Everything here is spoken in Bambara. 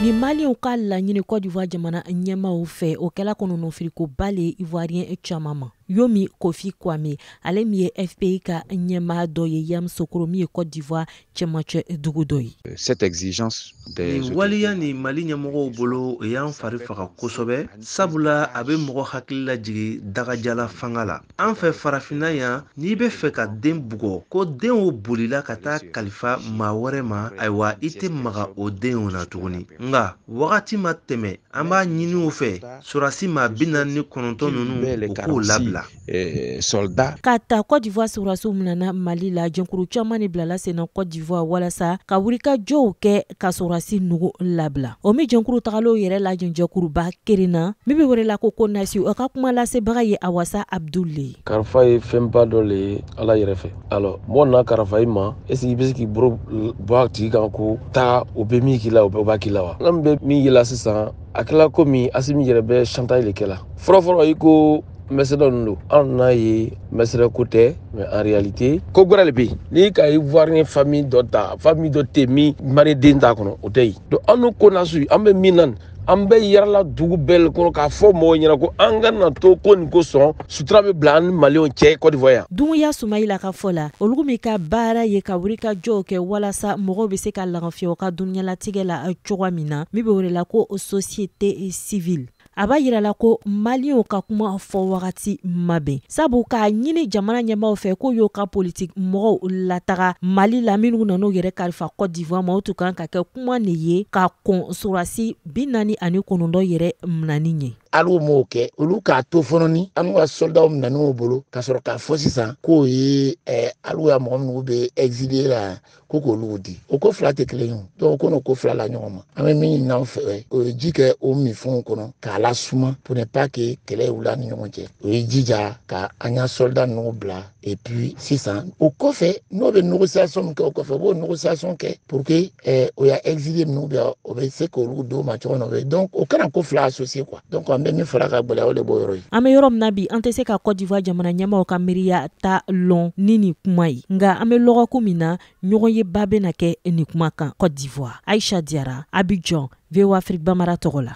Ni Maliyɛnw ka laɲini Côte d'Ivoire jamana ɲɛmaaw fɛ, o kɛla kɔnɔnɔfirikoba le Ivoirien caman ma. Yomi Kofi Kwame, ale min ye FPI ka ɲɛmaa dɔ ye Yamoussoukro, min ye Côte d'Ivoire cɛmancɛ dugu dɔ ye. Cette exigence des Nin waleya nin Mali ɲɛmɔgɔw bolo, o y'an fari faga kosɛbɛ, sabula a bɛ mɔgɔ hakili lajigin dagajala fanga la. An fɛ Farafinna yan, n'i bɛ fɛ ka den bugɔ, ko den o bolila ka taa kalifa maa wɛrɛ ma, ayiwa, i tɛ maga o den o na tuguni. Nka wagati ma tɛmɛ, an b'a ɲini u fɛ, sɔrɔdasi maa 49 ninnu, u k'o labila. Soldats. Ka ta Côte d'Ivoire sɔrɔdasiw minɛna Mali la, jɛnkuru caman de bilala sen na Côte d'Ivoire walasa ka wulikajɔw kɛ ka sɔrɔdasi nugu labila. O min jɛnkuru tagalenw yɛrɛ lajɛjɛkuruba kelen na, min bɛ wele ko CONASU, o ka kuma lasebaga ye Awasa Abdul. Karifa ye fɛnba dɔ le ye Ala yɛrɛ fɛ. Alors, mɔgɔ nana karifa i ma, est ce que i bɛ se k'i bolo bɔ a tigi kan ko taa, o bɛ min k'i la, o b'a k'i la wa? An bɛ min yela sisan, a kɛla komi Asimi yɛrɛ bɛ chantage le kɛla. Fɔlɔ fɔlɔ, i ko mercenaires ninnu don, an n'a ye mercenaire ko tɛ, mais en réalité ko gbɛrɛ le bɛ yen. N'i ka Ivoirien famille dɔ ta, famille dɔ tɛ yen min mari den t'a kɔnɔ, o tɛ yen. Donc an n'u CONASU, an bɛ min na, an bɛ yalala dugu bɛɛ kɔnɔ k'a fɔ mɔgɔw ɲɛna ko an ka na to ko nin ko sɔn sutura bɛ bila an ni Maliyɛnw cɛ Côte d'Ivoire yan. Dunguya Sumayila ka fɔ la, olu min ka baara ye ka wulikajɔw kɛ walasa mɔgɔw bɛ se ka lafiya u ka duniyalatigɛ la cogoya min na, min bɛ wele la ko société civile, a b'a yira la ko Maliyɛnw ka kuma fɔ wagati ma bɛn, sabu k'a ɲini jamana ɲɛmaaw fɛ k'o y'o ka politiki mɔgɔw lataga Mali la, minnu nan'u yɛrɛ kalifa Côte d'Ivoire ma, o tun kan ka kɛ kuma de ye ka kɔn sɔrɔdasi 49 yɛrɛ minɛni ɲɛ. Hali m'o kɛ, olu k'a to fɔlɔ ni an ka soldatw minɛn'u bolo ka sɔrɔ k'a fɔ sisan k'o ye hali ya mɔgɔ minnu bɛ exilé la, ko k'olu di. O ko fila tɛ kelen ye o. Donc ko n'o ko fila la ɲɔgɔn ma, an bɛ min ɲini aw fɛ, o ye ji kɛ o minfɛnw kɔnɔ k'a lasuma pour ne pas que kɛlɛ wuli an ni ɲɔgɔn cɛ. O ye jija ka an ka soldat ninnu bila. Et puis sisan, o kɔfɛ, n'o bɛ négociation min kɛ o kɔfɛ, o b'o négociation kɛ pour que o ya exilé minnu bɛ, o bɛ se k'olu d'o ma cogo min na. O bɛ donc o kana ko fila associé quoi. Donc an bɛ min fɔra ka gɛlɛya, o de b'o yɔrɔ ye. An bɛ yɔrɔ min na bi, an tɛ se ka Côte d'Ivoire jamana ɲɛmaaw ka miiriya ta lɔn ni nin kuma ye, nka an bɛ lɔgɔkun min na, ɲɔgɔn ye ba bɛna kɛ nin kuma kan Côte d'Ivoire. Aïcha Diarra, Abidjan, VOA Afrique Bambara tɔgɔ la.